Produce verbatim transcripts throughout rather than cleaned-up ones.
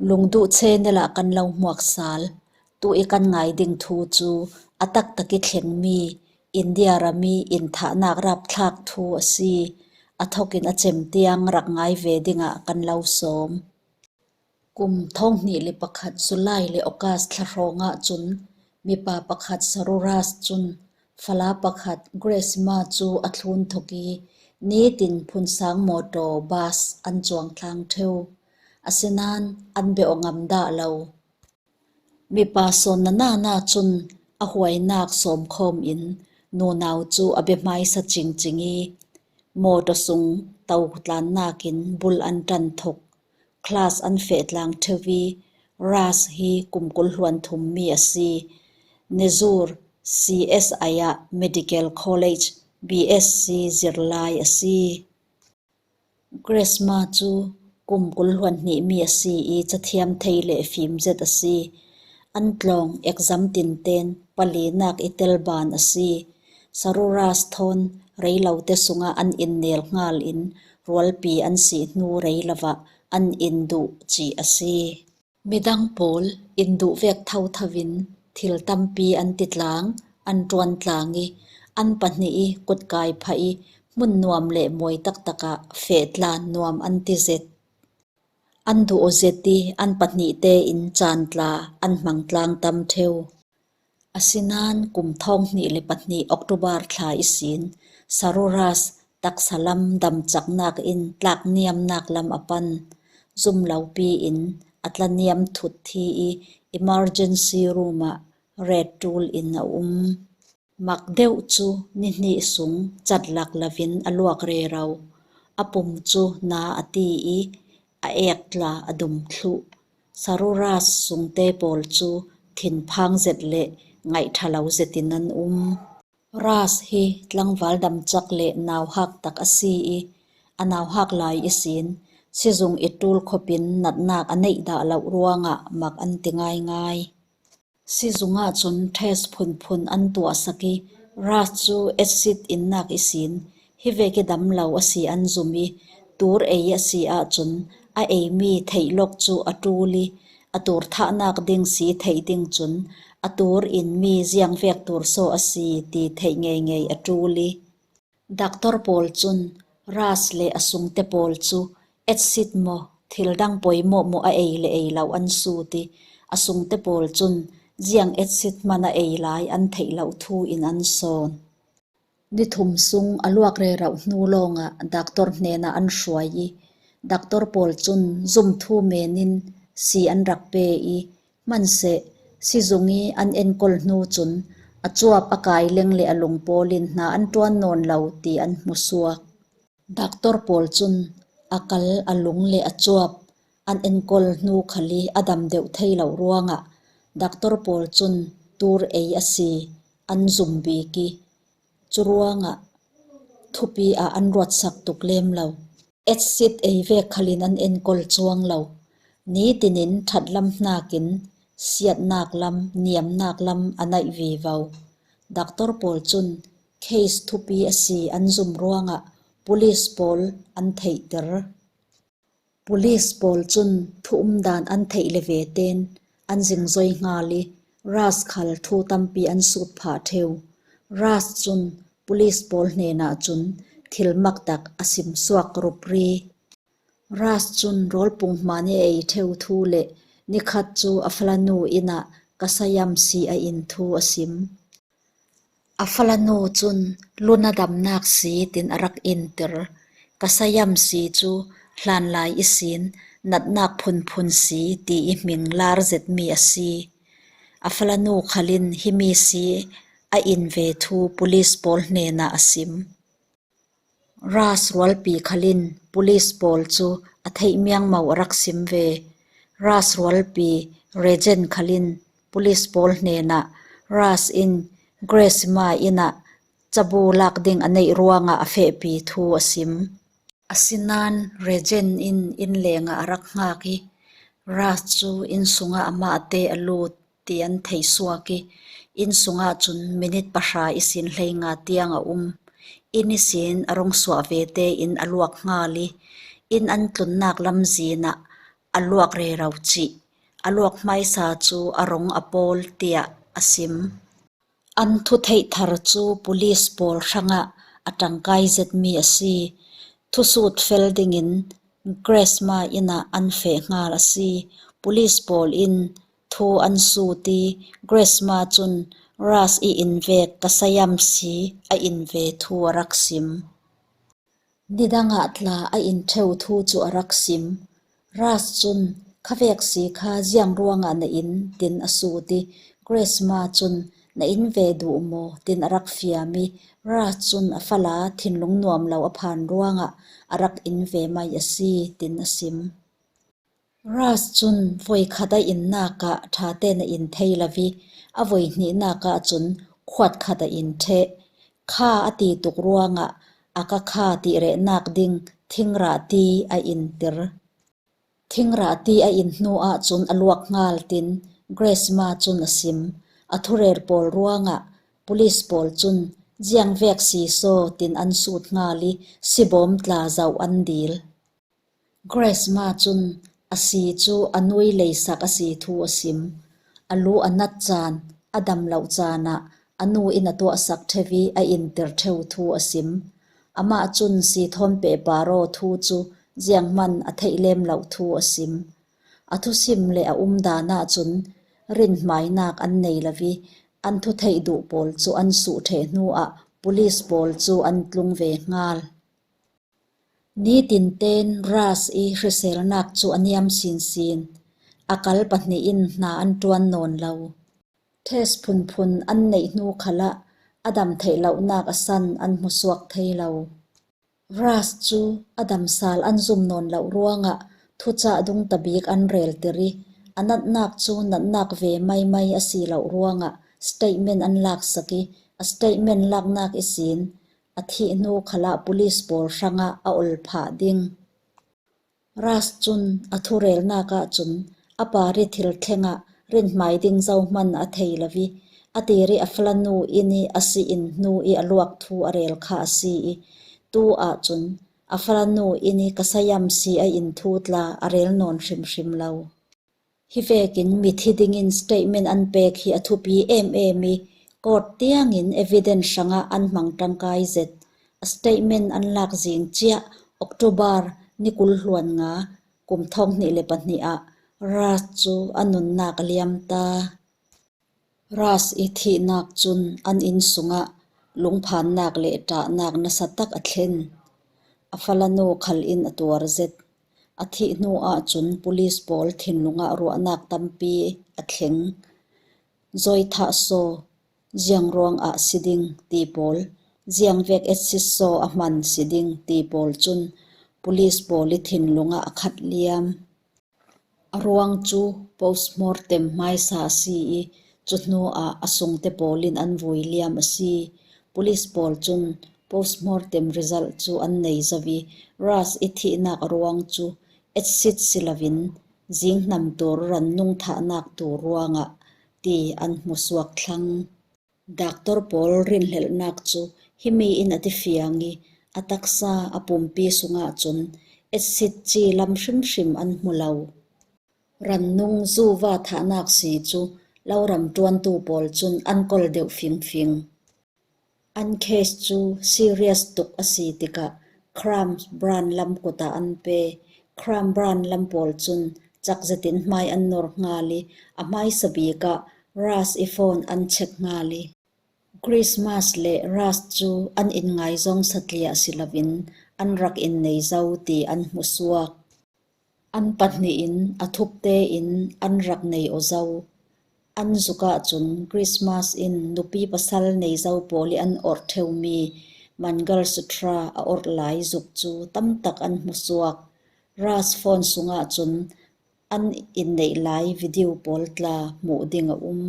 Lungduh channel ah kan lo hmuak sal. Tu i kan ngai ding thu cu a taktak i thlengmi India rami inthahnak rapthlak thu a si. A thawk in a cem tiang rak ngai ve dingah kan lo sawm. Kum thawng hnih le pakhat July le August thla hrawng ah cun mipa pakhat Saruras cun fala pakhat Gracema cu a thlun thok i nitin phunsang mawtaw bus an cuang tlang ṭheu. Asinain an bia aw ngam dah lo. Mipa sawn na na na cun a huainak sawmkhawm in nunau cu a bia hmaisa cingcing i mawtaw sung to tlannak in bul an ṭan thok. Class an feh tlang ṭheu i Ras hi kum kul hluan thum mi a si. Nezur C S I ah Medical College B S C zir lai a si. Gracema cu kum kul hluan hnih mi a si i cathiam thei le fim zet a si. An tlawng exam tinten palinak i tel ban a si. Saruras thawn reilote sungah an in nel hngal in rualpi an si hnu rei lovah an in duh cih a si. Midang pawl in duh vek thotho in thil tampi an ti tlang, an ṭuan tlang i an pahnih i kutkai phah i hmun nuam le mawi taktak ah feh tlan nuam an ti zet. An duh aw zet i an pahnih tein caan tla an hmang tlang tam ṭheu. Asinain kum thawng hnih le pahnih October thla ihsin Saruras taksa lam damcaknak in tlak niamnak lam a pan. Zum lopi in a tla niam thut thi i emergency room ah ret ṭul in a um. Mak deuh cu ni hnih sung cat lak lovin a luak rero. A pum cu na a ti i a ek tla a dum thluh. Saruras sungte pawl cu thinphang zet le ngaih ṭha lo zetin an um. Ras hi tlangval damcak le nauhak tak a si i a nauhak lai ihsin sizung i ṭul khopin natnak a neih dah loh ruangah mak an ti ngaingai. Sizung ahcun test phunphun an tuahsak i Ras cu acid innak ihsin hi vek i dam lo a si an zum i tur ei a si ahcun a eimi theih lawk cu a ṭul i a tur thahnak ding si theih ding cun a tur inmi ziang vek tur saw a si ti theih ngeingei a ṭul i Doctor pawl cun Ras le a sungte pawl cu acid maw thil dang poimawh maw a ei le ei lo an sut i a sungte pawl cun ziang acid hman a ei lai an theih loh thu in an sawn. Ni thum sung a luak rero hnu lawngah doctor hnenah an hruai i doctor pawl cun zumthu men in si an rak pe i hmanseh sizung i an enkawl hnu cun a cuap a kai leng le a lung pawl in hna an ṭuan nawn lo ti an hmusuak. Doctor pawl cun a kal a lung le a cuap an enkawl hnu khal i a dam deuh thei lo ruangah doctor pawl cun tur ei a si an zum bik i curuangah thupi ah an ruatsak tuk lem lo. Acid ei vek khalin an enkawl cuang lo. Nitinin ṭhatlam hnakin siatnak lam, niamnak lam a naih vivo. Doctor pawl cun case thupi a si an zum ruangah police pawl an theihter. Police pawl cun thu umdan an theih le vetein an zingzoi hngal i Ras khal thu tampi an sut phah ṭheu. Ras cun police pawl hnenah cun thil maktak a simsuak rupri. Ras cun rawl punghman i a ei ṭheu thu le nikhat cu a falanu inn ah ka sayam si a in thu a sim. A falanu cun luna damnak si tin a rak inter. Ka sayam si cu hlanlai ihsin natnak phunphun si ti i hming lar zetmi a si. A falanu khalin himi si a in ve thu police pawl hnenah a sim. Ras rualpi khalin police pawl cu a theih miangmo a rak sim ve. Ras rualpi Rejen khalin police pawl hnenah Ras in Gracema inn ah cabu lak ding a neih ruangah a fehpi thu a sim. Asinain Rejen in inn lengah a rak hngak i Ras cu inn sungah amahte a lut ti an theihsuak i inn sungah cun minit pahra ihsin hleinga tiang a um. Inn ihsin a rung suah ve tein a luak hngal i inn an tlunnak lamzin ah a luak rero cih, a luak hmaisa cu a rung a pawl tiah a sim. An thutheih thar cu police pawl hrangah a ṭangkai zetmi a si. Thusut fel dingin Grace Ma inn ah an feh hngal a si. Police pawl in thu an sut i Grace Ma cun Ras i inn vek ka sayam si a in ve thu a rak sim. Nidangah tla a in ṭheu thu cu a rak sim. Ras cun, "Khavek si kha ziang ruangah na in?" tin a sut i, Grace Ma cun, "Na in ve duh maw?" tin a rak fiam i, Ras cun a fala thinlung nuam lo a phan ruangah a rak in ve mai a si, tin a sim. Ras cun voikhat a innak ah ṭha tein a in thei lo i, a voihnihnak ah cun khuat khat a in ṭheh. Kha a ti tuk ruangah a ka kha ti rehnak ding thingrah ti a in tir. Thingrah ti a in hnu ahcun a luak hngal, tin Grace Ma cun a sim. A thurel pawl ruangah police pawl cun, "Ziang vek si saw?" tin an sut hngal i, sibawm tla zoh an dil. Grace Ma cun a si cu a nu i leisak a si thu a sim. A lu a nat caan, a dam lo caan ah a nu in a tuahsak ṭheu i a intir ṭheu thu a sim. Amah cun si thawn pehpar aw thu cu zianghman a theih lem lo thu a sim. A thusim le a umdan ahcun rinhmainak an nei lo i, an thutheih duh pawl cu an suh ṭheh hnu ah police pawl cu an tlung ve hngal. Nitin tein Ras i hriselnak cu a niam sinsin. A kal pahnih in hna an ṭuan nawn lo. Test phunphun an neih hnu khalah a dam theih lonak a san an hmusuak thei lo. Ras cu a dam sal an zum nawn loh ruangah thucah dungta bik an reltir i, a natnak cu natnak ve maimai a si loh ruangah statement an laksak i, a statement laknak ihsin a thih hnu khalah police pawl hrangah a ol phah ding. Ras cun a thurelnak ahcun a par i thil thleng ah rinhmai ding zohman a thei lo i, a tir i a falanu inn i a si in hnu i a luak thu a rel kha a si i, tu ahcun a falanu inn i ka sayam si a in thu tla a rel nawn hrimhrim lo. Hi vekin mithi dingin statement an pek hi a thupi emem i, court tiangin evidence hrangah an hmang ṭangkai zet. A statement an lak zing ciah October ni kul hluan nga, kum thawng hnih le pahnih ah Ras cu a nunnak a liam ta. Ras i thihnak cun an inn sungah lungphannak le ṭahnak nasa tak a thlen. A falanu khal in a tuar zet. A thih hnu ahcun police pawl thinlung ah ruahnak tampi a thleng. Zoithah saw, ziang ruangah si ding ti pawl, ziang vek etsit saw a hman si ding ti pawl cun police pawl i thinlung ah a khat liam. A ruang cu postmortem hmaisa a si i, cu hnu ah a sungte pawl in an vui liam a si. Police pawl cun postmortem result cu an nei zo i, Ras i thihnak a ruang cu etsit si loin, zinghnam tur rannung thahnak tur ruangah ti an hmusuak thlang. Doctor pawl rinhlelhnak cu himi in a ti fiang i, a taksa a pumpi sungah cun etsit ci lam hrimhrim an hmu lo. Rannung zuva thahnak si cu loram ṭuantu pawl cun an kol deuh fingfing. An case cu serious tuk a si tikah Crime Branch lam kut ah an pe. Crime Branch lam pawl cun cak zetin hmai an nor hngal i, a hmaisa bik ah Ras i phone an check hngal i, Grace Ma le Ras cu an in ngaizong satliah si loin an rak in nei zo ti an hmusuak. An pahnih in a thup tein an rak nei aw zo. An zuk ahcun Grace Ma in nupi pasal nei zo pawl i an orh ṭheumi Mangal Sutra a orh lai zuk cu tamtak an hmusuak. Ras phone sungah cun an in neih lai video pawl tla hmuh ding a um.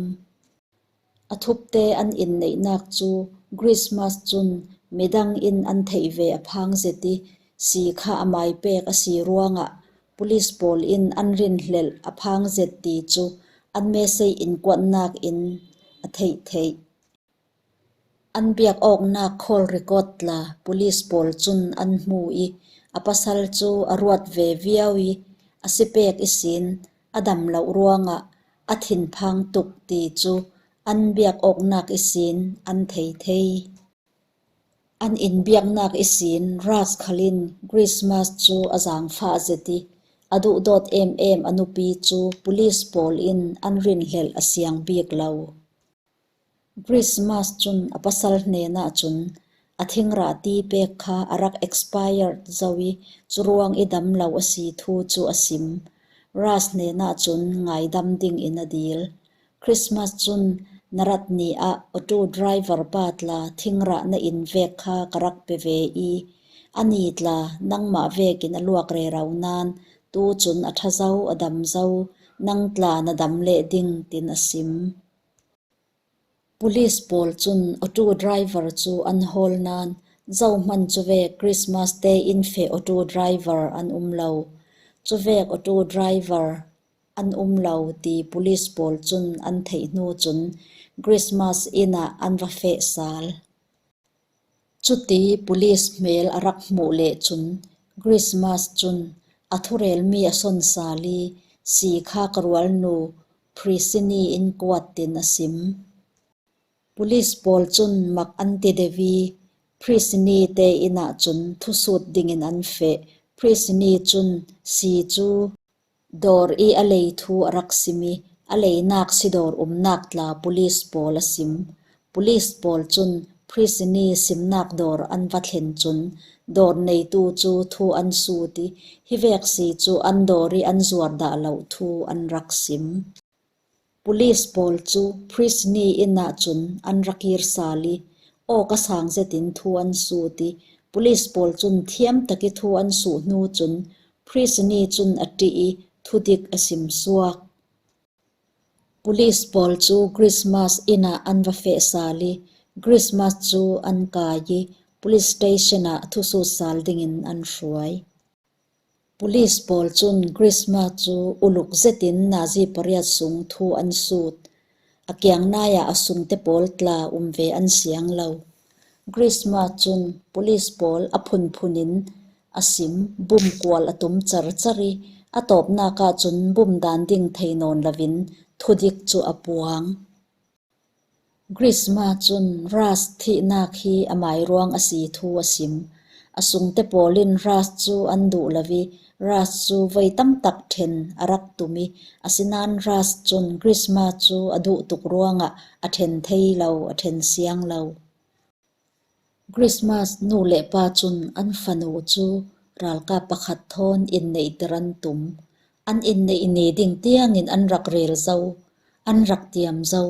A thupte an in neihnak cu Grace Ma cun midang in an theih ve a phang zet i, si kha a mai pek a si ruangah police pawl in an rinhlelh a phang zet ti cu an mesei innkuanhnak in a theih theih. An biak awknak call record tla police pawl cun an hmu i, a pasal cu a ruat ve viau i, a si pek ihsin a dam loh ruangah a thinphang tuk ti cu an biak awknak ihsin an thei thei. An in biaknak ihsin Ras khal in Christmas cu a zaangfah zet ih a duhdawt emem a nupi cu police pawl in an rinhlelh a siang bik lo. Christmas cun a pasal hnenah cun a thingrah ti pek kha a rak expired zo ih curuang ih dam lo a si thu cu a sim. Ras hnenah cun ngaidam dingin a dil. Christmas cun na rat ni ah auto driver pa tla thingrah na in vek kha ka rak pe ve ih a ni tla nangmah vekin a luak rero nain tu cun a ṭha zo, a dam zo, nang tla na dam leh ding, tin a sim. Police pawl cun auto driver cu an hawl nain zohman cuvek Christmas te in feh auto driver an um lo. Cuvek auto driver an um lo ti police pawl cun an theih hnu cun Christmas inn ah an va feh sal. Cuti police hmel a rak hmuh leh cun Christmas cun a thurelmi a son sal ih si kha ka rualnu Priscini in kuat tin a sim. Police pawl cun mak an ti deuh ih Priscini te inn ah cun thusut dingin an feh. Priscini cun si cu dawr ih a lei thu a rak sim ih a leinak si dawr umnak tla police pawl a sim. Police pawl cun Priscini simnak dawr an va thlen cun dawr neitu cu thu an sut ih hivek si cu an dawr ih an zuar dah lo thu an rak sim. Police pawl cu Priscini inn ah cun an ra kir sal ih awk a sang zetin thu an sut ih police pawl cun thiam tak ih thu an suh hnu cun Priscini cun a ṭih ih thudik a sim suak. Police pawl cu Christmas inn ah an va feh sal ih Christmas cu an kai ih police station ah thusut sal dingin an hruai. Police pawl cun Christmas cu uluk zetin nazi pariat sung thu an sut. A kiang nai ah a sungte pawl tla um ve an siang lo. Christmas cun police pawl a phunphun in a sim, bumkual a tum carcar ih a tawpnak ah cun bum dan ding thei nawn loin thudik cu a puang. Christmas cun Ras thihnak hi amai ruang a si thu a sim. A sungte pawl in Ras cu an duh lo ih Ras cu voi tam tak ṭhen a rak tum ih asinain Ras cun Christmas cu a duh tuk ruangah a ṭhen thei lo, a ṭhen siang lo. Christmas nu le pa cun an fanu cu ralkap pakhat thawn inneihtir an tum. An inneih ni ding tiangin an rak rel zo, an rak tiam zo.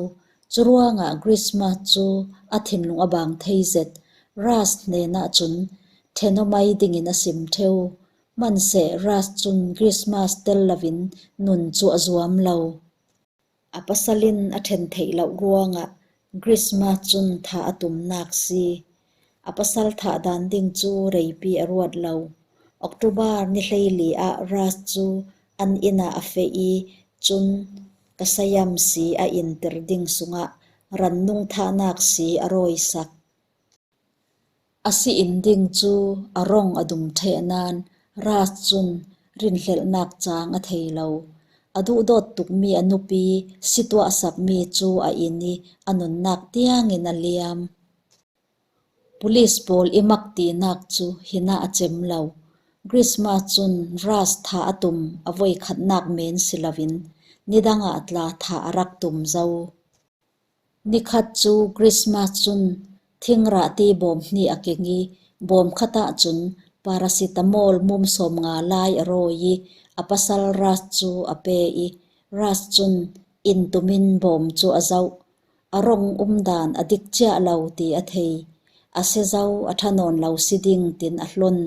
Curuangah Christmas cu a thinlung a bang thei zet. Ras hnenah cun ṭhen aw mai dingin a sim ṭheu. Manseh Ras cun Christmas tel loin nun cu a zuam lo. A pasal in a ṭhen theih loh ruangah Christmas cun thah a tumnak si. A pasal thah dan ding cu reipi a ruat lo. October ni hleili ah Ras cu an inn ah a feh ih cun ka sayam si a intir ding sungah rannung thahnak si a rawisak. A si in ding cu a rong a dum ṭheh nain Ras cun rinhlelhnak cang a thei lo. A duhdawt tukmi a nupi si tuahsakmi cu a in ih a nunnak tiangin a liam. Police pawl ih mak tinak cu hinah a cem lo. Christmas cun Ras thah a tum a voikhatnak men si loin nidang ah tla thah a rak tum zo. Nikhat cu Christmas cun thingrah ti bawm hnih a keng ih bawm khat ah cun paracetamol mum sawm nga lai a rawi ih a pasal Ras cu a pe ih Ras cun intumin bawm cu a zoh. A rong umdan a dik ciah lo ti a thei. A sia zo a ṭha nawn lo si ding tin a hlon.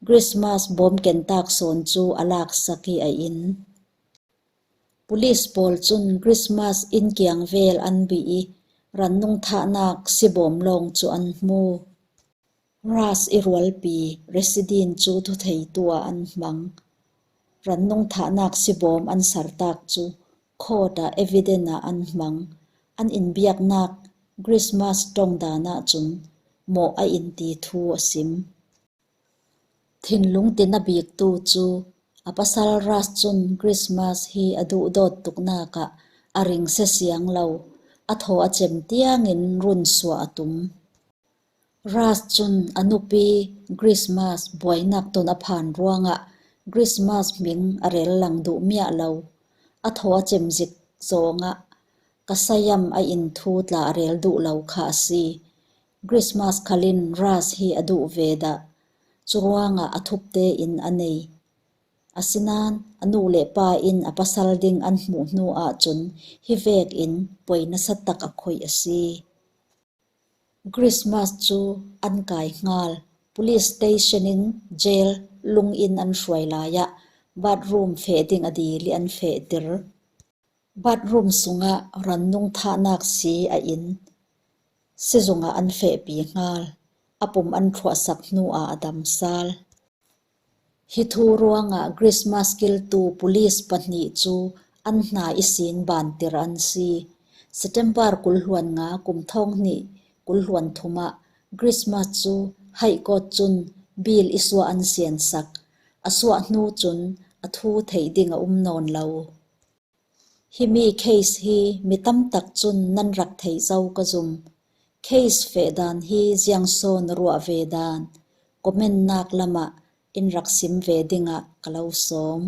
Christmas bawm kentak sawn cu a laksak ih a in. Police pawl cun Christmas inn kiang vel an bih ih rannung thahnak sibawm lawng cu an hmu. Ras ih rualpi resident cu thutheitu ah an hmang. Rannung thahnak sibawm an sartak cu court ah evidence ah an hmang. An inbiaknak Christmas ṭongdan ah cun mawh a in ti thu a sim. Thinlung tin a biktu cu A pasal Ras cun Christmas hi a duhdawt tuknak ah a ring sesiang lo, a thaw a cem tiangin run suah a tum. Ras cun a nupi Christmas buainak ton a phan ruangah Christmas hming a rel lang duh miah lo, a thaw a cem zik zongah ka sayam a in thu tla a rel duh lo kha a si. Christmas khal in Ras hi a duh ve dah, curuangah a thup tein a nei. Asinain a nu le pa in a pasal ding an hmuh hnu ahcun hi vekin poi nasa tak a khoih a si. Christmas cu an kai hngal. Police station in jail lung in an hruai lai ah bathroom feh ding a dil i an fehtir. Bathroom sungah rannung thahnak si a in sizung ah an fehpi hngal. A pum an thluahsak hnu ah a dam sal. Hi thu ruangah Christmas kiltu police pahnih cu an hna ihsin bantir an si. September kul hluan nga kum thawng hnih kul hluan thum ah Christmas cu High Court cun bill i suah an siansak. A suah hnu cun a thu theih ding a um nawn lo. Himi case hi mi tam tak cun nan rak theih zo ka zum. Case feh dan hi ziangso na ruah ve dan comment nak lamah in rak sim ve dingah ka lo sawm.